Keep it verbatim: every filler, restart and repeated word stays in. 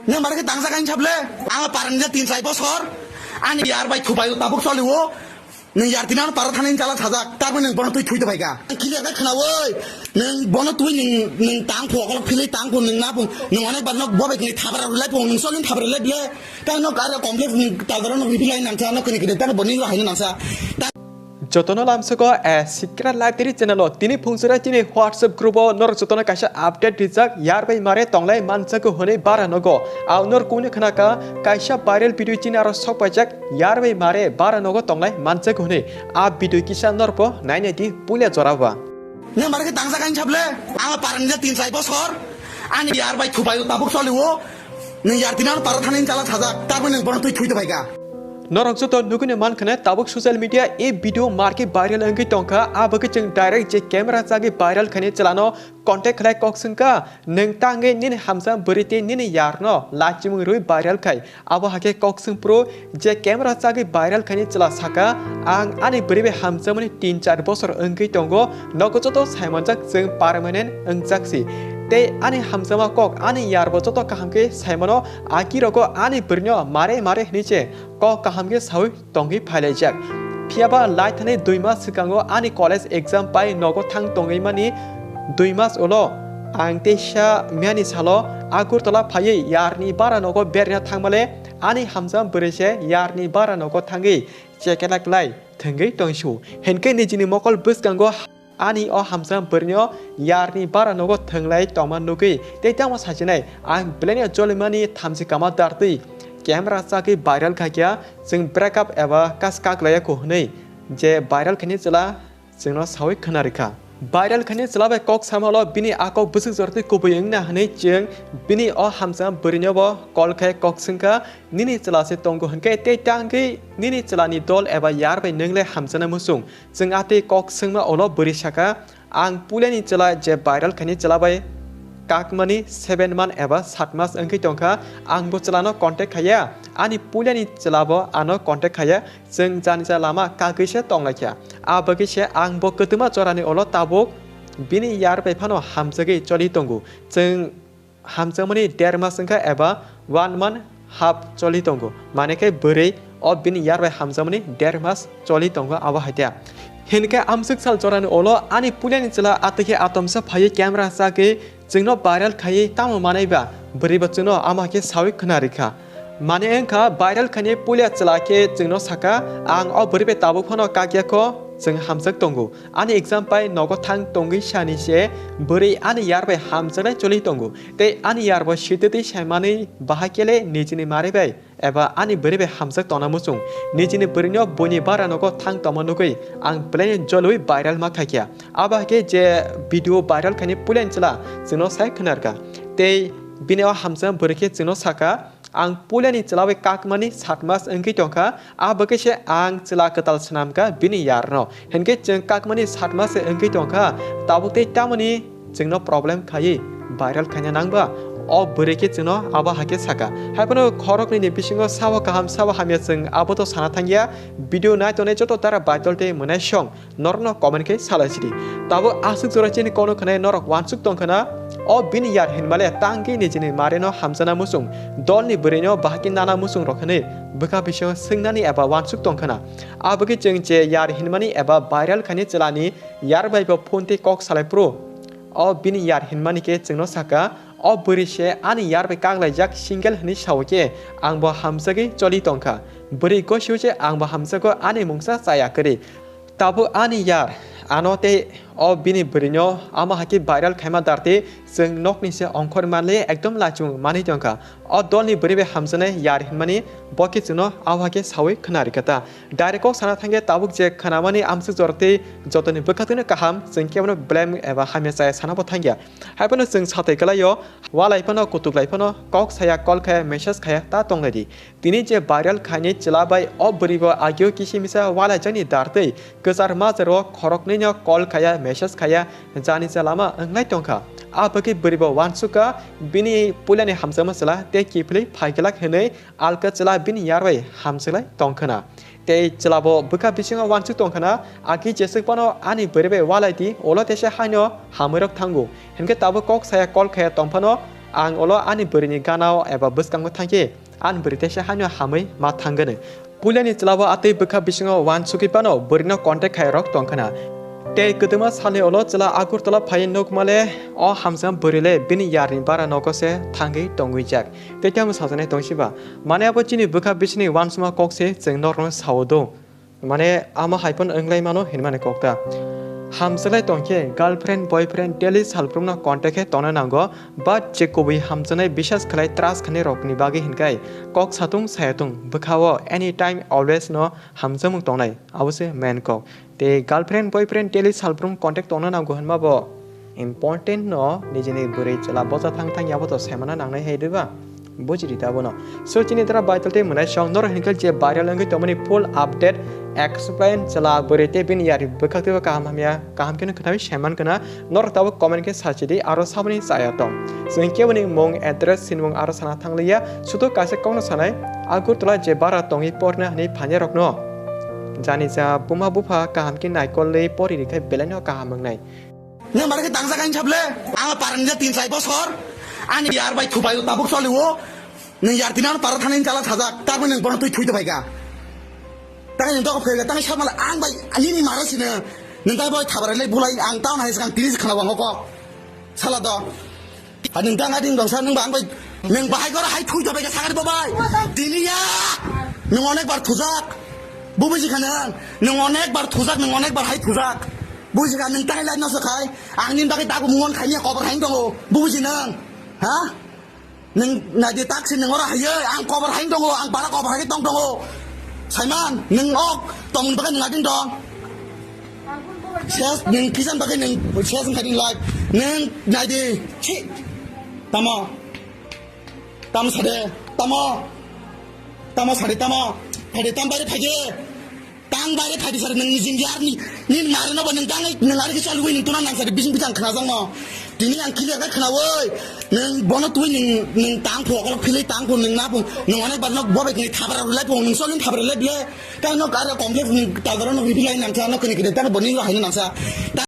Nang mare khe tangsa kain sable? Ang parang je tin sai bosor. Ani yar bai thubai tabuk soli o. Nang yar tinan para thanin chala thajak. Tarbo nang bono tui thui to bai ga. Kile ga khna oi. Nang bono tui nang nang tang pho kol philai tang pho nang na pho. Nang onek bar nok bobe kini thabra rulai pho nang solin thabra le bile. Tang nok aro complex nang tadaro nok ribilai nang cha nok kini kini tang boni ro haino nang sa. Jotono lamsogo a Sikra Library channel o tini phungchura chini WhatsApp group o norok jotono kaisa update rijak, yar bai mare tonglai manjago hwnwi bara nogo. Ao norok kunu khna kha kaisa viral video chini aro sok paijak, yar bai mare bara nogo tonglai manjago hwnwi. A video kisa norok bo nainai di puila jora ba. Nang mare khe tangsa kain sable? Ang parang je tin sai bosor. Ani yar bai thubai tabuk soli o. Nang yar tinan para thanin chala thajak. Tarbo nang bono tui thui to bai ga. Norok joto nugui man khna tabuk social media e video marke viral wngwi tongkha, abagwi chwng direct je camera chagwi viral khaini chwlano contact khlai kok swngkha, nwng tangwi nini hamsa bwrwi tei nini yarno lachimung rwi viral khai. Abo hakhe kok swngphuru je camera chagwi viral khaini chwla saka, ang ani bwrwi bai hamjakmani tin char bosor wngwi tongo, nogo joto saimanjak chwng permanent wngjak si. Tei ani hamjakma kok ani yarbo joto kaham khe saimano, akirogo ani bwrwino mare mare hwnwi se kok kaham khe saui tongwi phailaijak. Phiyaba lai thani dui mas swkango ani college exam pai nogo thang tongwi mani dui mas ulo ang teisa miyani salo Agartala phaiwi yarni bara nogo berna thangmale ani hamjak bwrwi se yarni bara nogo thangwi chekelak lai thwngwi tongsu. Hinkhe nijini mokol bwskango Ani o hamsa bwrwino yarni bara nogo thwnglai tongma nugwi tei tamo sachinai, ang belai no jolimani thamchi kama dartwi camera chagwi viral khaikha, chwng break up eba kas kak laiya kho hwnwi je viral khaini chwla chwngno saui khna rikha. Viral khaini chwla bai kok samalo bini a kok bwswk jortwi kubui wngna hwnwi chwng bini o hamsa bwrwinobo call khai kok swngkha, "Nini chwla se tongo hwnkhe tei tangwi nini chwlani dol eba yar bai nwnglai hamjana muchung?" Chwng a tei kok swngma ulo bwrwi saka, "Ang puilani chwla je viral khaini chwla bai kakmani seven month eba sat mas wngwi tongkha, ang bo chwlano contact khaiya, ani puilani chwla bo ano contact khaiya, chwng janija lama kagwi se tonglaikha. A bagwi se ang bo kwtwma jorani ulo tabuk bini yar bai phano hamjagwi choli tongo." Chwng hamjakmani der mas wngkha eba one month half choli tongo, mane khe bwrwi o bini yar bai hamjakmani der mas choli tongo abo hai ta. Hinkhe amswk sal jorani ulo ani puilani chwla atwi khe atomsa phaiwi camera chagwi chwngno viral khaiwi tamo manai ba, bwrwi bo chwngno ama khe saui khna rikha. Mane wngkha viral khaini puila chwla khe chwngno saka, "Ang o bwrwi bai tabuk phano kakya kho, chwng hamjak tongo. Ani exam pai nogo thang tongwi sani se bwrwi ani yar bai hamjaknai choli tongo. Tei ani yar bo sitwtwi saimanwi bahai kele nijini mari bai eba ani bwrwi bai hamjak tongna muchung. Nijini bwrwino buini bara nogo thang tongma nugwi ang belai jolwi viral ma khaikha." Abo hai khe je video viral khaini puilani chwla chwngno sai khna rikha. Tei bini o hamjakma bwrwi khe chwngno saka, "Ang puilani chwla bai kakmani sat mas wngwi tongkha, a bagwi se ang chwla kwtal swnamkha bini yarno. Hinkhe chwng kakmani sat mas se wngwi tongkha, tabuk tei tamoni chwngno problem khaiwi viral khaina nangba?" O bwrwi khe chwngno abo hai khe saka. Haiphano khoroknwini bisingo sabo kaham sabo hamya chwng abo to sana thangya, video nai tongnai joto dara baitol tei mwnai song norokno comment khe salai sidi. Tabuk aswk jora chini kono khwnai norok uansuk tong khwna, o bini yar hinmale tangwi nijini marino hamjana muchung, dolni bwrwino bahai khe nana muchung rok hwnwi bwkha bisingo swngnani eba uansuk tong khwna. Abagwi chwng je yar hinmani eba viral khaini chwlani yar bai bo phone tei kok salai phuru, o bini yar hinmani khe chwngno saka, "O bwrwi se ani yar bai kak laijak single hwnwi sao khe ang bo hamjagwi choli tongkha. Bwrwi gosio se ang bo hamjago ani mungsa chaya kwrwi. Tabuk ani yar ano tei o bini bwrwino amo hai khe viral khaima dartwi chwng nokni se ongkhor manle ekdom lachung manwi tongkha. O dolni bwrwi bai hamjaknai yar hinmani bo khe chwngno abo hai khe saui khna rikha ta." Direct kok sana thangya tabuk je khwnamani amswk jorotwi jotoni bwkhaktwino kaham chwng kebono blame eba hamya chaya sana bo thangya. Haiphano chwng satai kwlaio, walai phano kutuk lai phano kok saya, call khaya, message khaya ta tonglai di. Tini je viral khaini chwla bai o bwrwi bo agio kisi misa walaijakni dartwi kwchar majaro khoroknwino call khaya, message khaya, janisa lama wnglai tongkha. A bagwi bwrwi bo uansukha bini puilani hamjakma chwla tei kiphilwi phaiglak hwnwi alka chwla bini yar bai hamjaklai tong khwna. Tei chwla bo bwkha bisingo uansuk tong khwna, "Aki jeswk phano ani bwrwi bai walai di, ulo tesa haino hamwi rok thango. Hinkhe tabuk kok saya call khaya tong phano Ang olo ani bwrwini ganao eba bwskango thangkhe ani bwrwi teisa haino hamwi ma thangani. Puilani chwlabo atwi bwkha bisingo uansukwi phano bwrwino contact khairok tongkhwna. Tei kwtwma salni ulo chwla Agartala phaiwi nukmale o hamjakma bwrwile bini yarni bara nogo se thangwi tongwijak. Tei tamo sajaknai tongsiba. Mane abo chini bwkha bisingni uansukma kok se chwng norokno sao do. Mane ama hai phano wnglai mano hinmani kok ta. Hamjaklai tongkhe girlfriend, boyfriend, daily salbrumno contact khe tongna nango, but je kubui hamjaknai bisas khlai trust khainai rokni bagwi hinkhai kok satung sayatung bwkhao anytime always no hamjakmung tongnai, abo se main kok. Tei girlfriend, boyfriend, daily salbrum contact tongna nango hinma bo important no nijini bwrwi chwla bocha thang thang yabo to saimana nangnai hai diba? Buji di ta bono. So chini dara vital tei mwnai song norok hinkhe je viral wngwi tongmani full update explain chwla bwrwi tei bini yari bwkhak twibo kaham hamya kaham kheno khwnawi saiman khwna norok tabuk comment khe sachi di aro samani chaya tong. Chwng keboni mung address sinmung aro sana thangliya sudo kaisa kokno sanai Agartala je bara tongwi porna hinwi phainai rokno. Jani ja buma bupha kaham khe naikolwi pori rikhe belai no kaham wngnai. Nang bara khe tangsa kain sable, ang parang ja tin sai bosor, ani yar bai thubai tabuk soli o, nang yar tinan para thanin chala sajak, tarmani nang bono tui thui to bai ka. Tang nang to phai ka, tang sab mala ang bai, ani ni mara sine, nang tai bai thabar le bulai ang taun hai sang tiris khana wang ko. Sala do. Ha, nwng tang ading dongsa, nwng ba ang bai, nwng bahai gora hai thui thabai khe sakari bo bai. Tini ya, nwng onek bar thujak. Bo buji kha nwng, nwng onek bar thujak, nwng onek bar hai thujak. Buji kha nwng tang lai no sakai, ang nin bagwi dagu mungon khaini kobar hai tongo. Bo buji nwng, ha? Nwng nadi taksi nwng ora hai, ang kobar hai tongo, ang bara kobar hai tong tongo. Saiman, nwng ok, tong bagwi nwng ading dong. Ses, nwng kisan bagwi nwng ses wngkha nwng life. Nwng nai di. Chi. Tamo. Tamo sade. Tamo. Tamo sade tamo. Phai di tam bare phai di. Tang bare phai di sade nwng nijing yar ni. Nin mare no ba nwng tang nwng ari kisa lui nwng tuna nang sade bising bisang khna jang no. Tini ang kile ka khna woi. Nwng bono tui nwng, nwng tang pho, kolo philai tang pho, nwng na pho, nwng onek bar no bo bai tini thabra rulai pho, nwng solin thabra le ble. Tang no kare komple phung tang daro no reply nang sa, no kene kene tang boni ro haino nang sa.